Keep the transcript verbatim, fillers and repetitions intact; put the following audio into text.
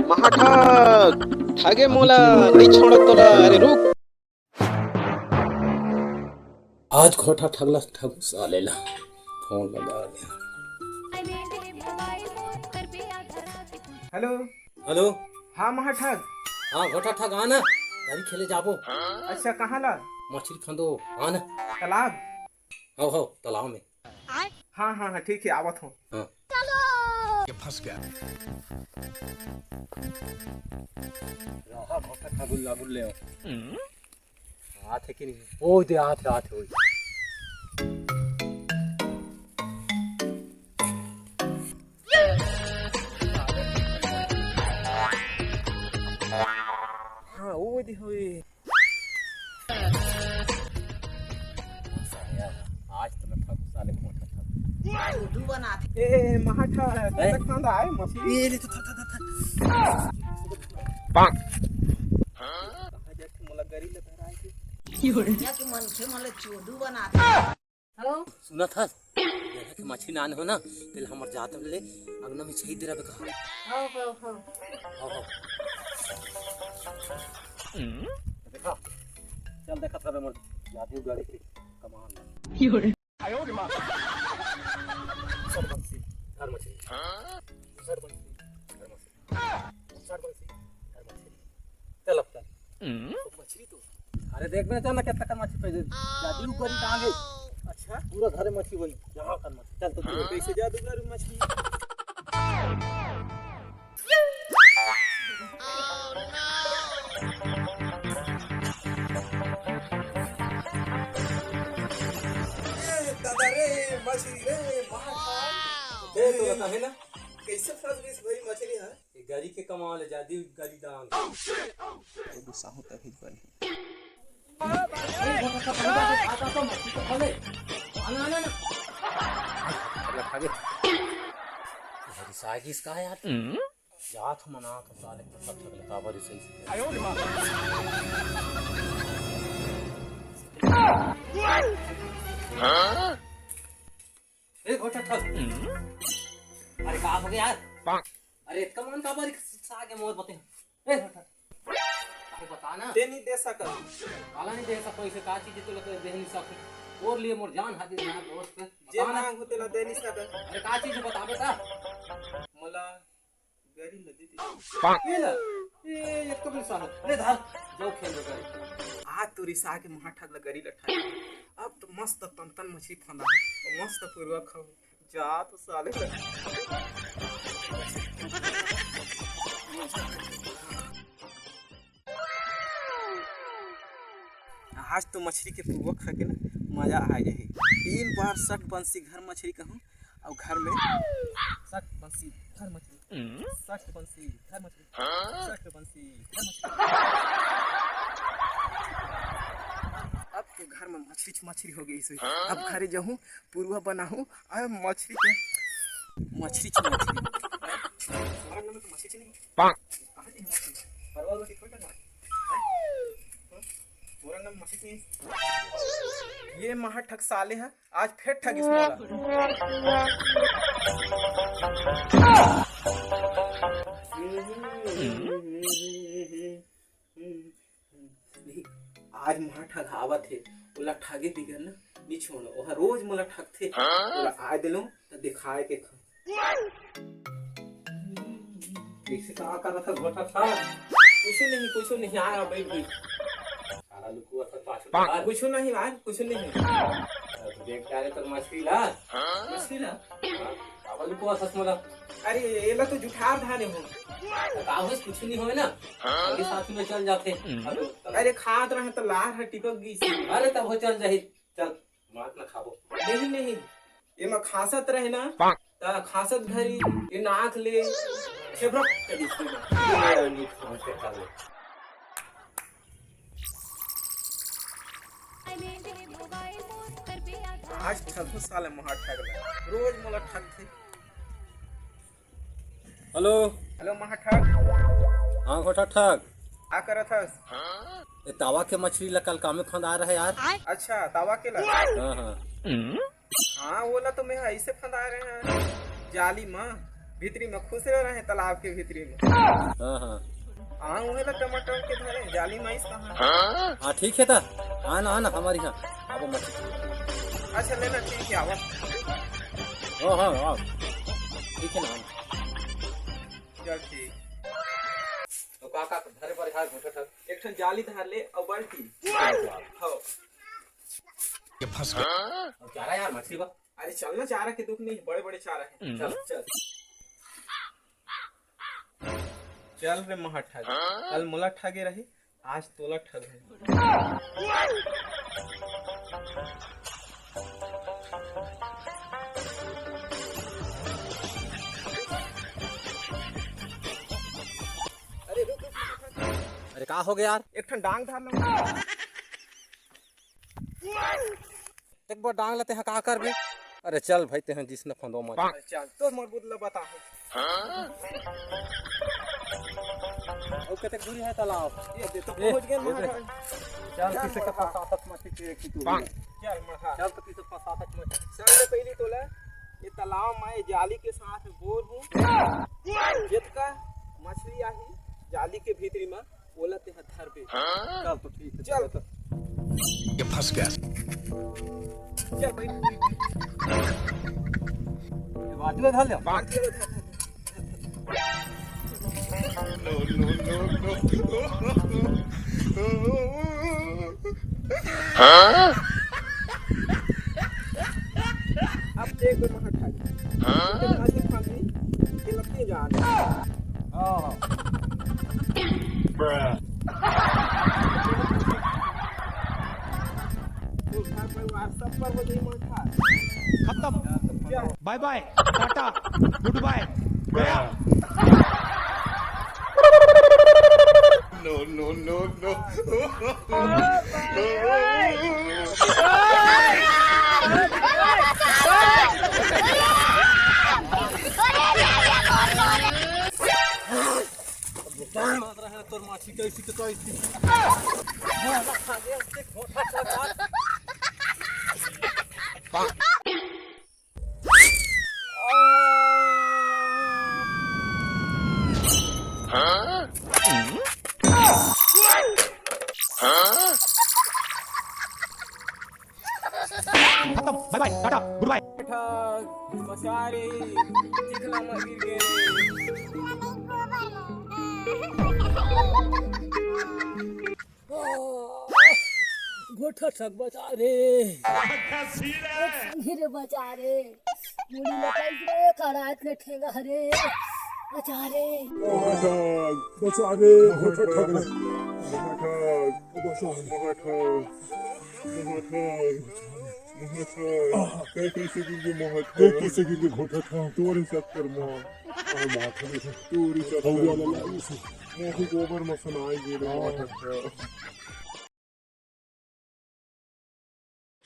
महाठग, ठगे मोला, नहीं छोड़त तोला। अरे रुक। आज घोटा ठगला, ठगू साले ला। फोन लगा दे। हेलो। हेलो। हाँ महाठग। हाँ घोटा ठग, आ ना, गरी खेले जाबो। अच्छा, कहाँ ला? मछली फंदो, आ ना। तालाब? हो हो, तालाब में। हाँ हाँ हाँ, ठीक है, आवत हूँ। हाँ। ये फंस गया। रहा घोटा ठगुल लागुल ले आओ। आथे कि नहीं? ओ दे, आथे, आथे, ओए। हाँ, ओ दे, ओए। आज तो मैं ठगू साले को ठगू। ए, ए, महाठा, ए? कतक खांदा आए मछली? ए, ले तो, था, था, था, था। कहाँ जाके मोला गरी ले धराए के? यहाँ के मनखे मन ला चोदू बनाथे। हेलो। सुना था, यहाँ के मछली नान हो ना, पहले हमर जात ले, अगना में छई दे रहा बेका। हाँ, हाँ, हाँ। हाँ, हाँ। देखा, चल देखा था हमर जादू गाड़ी के कमाल। सर बंसी, घर मछली। सर बंसी, घर मछली। सर बंसी, घर मछली। चल अब चल। तो मछली तो। अरे देख बे, चल ना कितना का मछली पे जादू करी कहाँ गई? अच्छा, पूरा घर मछली वही, यहाँ का मछली। चल तो तू कैसे जादू करू मछली? ए, दादा रे, मछली रे, महाकाल। दे तो बता है ना। कैसे फंस गई इस भाई मछली, हाँ? ये गरी के कमाल है, जादी गरी दांग। तो गुस्सा होता है भाई। अरे साइकिस का यार? जात हम ना तो साले को सब ठग लगा बारी सही से। ए घोटा ठग। अरे का हो गया यार? अरे इतना मन का बारी सागे मोर बते। ए घोटा। अरे बता ना। ते नहीं दे सकत। काला नहीं दे सको, इसे का चीज तो लगे दे नहीं सको। और लिए मोर जान हाजिर ना दोस्त। जे बता ना। मांग होते ला दे नहीं सकत। अरे का चीज बता बेटा। मोला गरी नदी थी। ये ला। ए, एक तो भी साला। ले धर। जाओ खेल लो गरी। आज तो रिसा के महाठग ला गरी लठा। अब तो मस्त तन तन मछली फंदा है। मस्त पूर्वा खाओ। जा तो साले। आज तो मछली के पूर्वा खा के ना मजा आ जाए। तीन बार सट बंसी घर मछली कहूँ। अउ घर में सट बंसी घर मछली, सट बंसी घर मछली, सट बंसी घर मछली। अब तो घर में मछली च मछली हो गई सही। अब घरे जाहूँ, पुरुआ बनाहूँ, अउ मछली के मछली च मछली। तोरा नाम तो मछली च नहीं। कहाँ नहीं मछली? परवा रोटी थोड़ी ना। तोरा नाम मछली च नहीं। ये महाठग साले है। आज फेर ठगिस मोला। नहीं, आज महाठग आवत हे, ओला ठगे बिगर ना नी छोड़ो। ओहा रोज मोला ठगथे, ओला आय देलो त दिखाए के खा। कैसे का करत हे घोटा था? कुछ नहीं, कुछ नहीं, आया बैठ गई। साला लुकुआ था पाछू। कुछ नहीं भाई, कुछ नहीं। तो देख डारे तो मछली ला। मछली ला? हाँ, काबर लुकुआ था मोला? अरे, एला तो जुठार धाने हो। तो का होइस, कुछ नहीं होए ना। अभी साथ में चल जाते। अरे, खात रहे तो लार ह टिपक गई। अरे, तब हो चल जाही। चल, मात ना खाबो। नहीं, नहीं, एमा खांसत रहे ना, त खांसत घरी ये नाक ले छेबरक कर दिस। आज ठगू साले महाठग ला, रोज मोला ठगथे। हेलो। हेलो महाठग। हाँ घोटा ठग। का करत हस? ए तावा के मछली ला कल कामे फंदा रहे यार। अच्छा, तावा के ला? हाँ, हाँ। हाँ, ओला तो मैं ऐसे फंदा रहे हैं जाली मा। भीतरी में खुसरे रहे तालाब के भीतरी में। हाँ, हाँ। आंव उहे ला टमाटर के धरे, जाली माइस कहाँ? हाँ, ठीक है ता। आना, आना, हमारी यहाँ। आबो मत। अच्छा, लेना, ठीक है, आवा। हाँ, हाँ, हाँ। ठीक है ना, आना। चल, ठीक। तो का, का धरे बर हाथ उठा, उठा। एक ठन जाली धर ले अउ बाल्टी। हाँ। ये फंस गया। अब चारा यार, मछली बा। अरे चल ना, चारा के दुख नहीं, बड़े बड़े चारा है। चल, चल। चल रे महा ठग, कल मोला ठगे रही, आज तोला ठग है। अरे रुक, रुक, रुक, रुक। अरे का हो गया यार? एक ठन डांग धर लो। एक बार डांग लेते हैं, का करबे? अरे चल भाई, तेहन जिसने फंदो मत। अरे चल, तो मोर बुदला बता हो। अउ कतेक दूरी है तालाब? ये दे तो ए, पहुंच गए ए, महाराज। चल, किसे का फंसातक मत, ठीक है, एक ही तू। चल महाराज। चल तो किसे फंसातक मत। चल ले पहली तोला, ये तालाब में ये जाली के साथ में बोर हूँ। जितका मछली आही जाली के भीतरी में, ओला तेहा धरबे। चल तो ठीक है, चल। चल तो। ये फंस गया। चल भाई। ये बाजू में धर ले। बाजू में धर ले। No, no, no, no। अब देख बे महा ठागी। हाँ? तेरे पास एक खाली, ये लगती है जान। हाँ। तू घर परिवार सब पर हो जाई मोर ठार। खत्म। बाय बाय, टाटा, गुड बाय, गया। No, no, no, no। मार रहा है तोर माछी कैसी तो कैसी। खत्म, बाय बाय, टाटा, गुड बाय। ठग, बचा रे, चिखला में गिर गए रे। घोटा ठग बचा रे। संगी रे बचा रे। मुड़ी में कैसे खड़ा इतने ठेंगा रे। बचा रे। बचा रे, घोटा ठग रे। बचा रे। कई कैसे गिर गे महत? कई कैसे गिर गे घोटा ठग? तोरे चक्कर म। आ, माथा में तोरे चक्कर म। हवा लगा इसे। मोही गोबर म सनाई गे रे महत।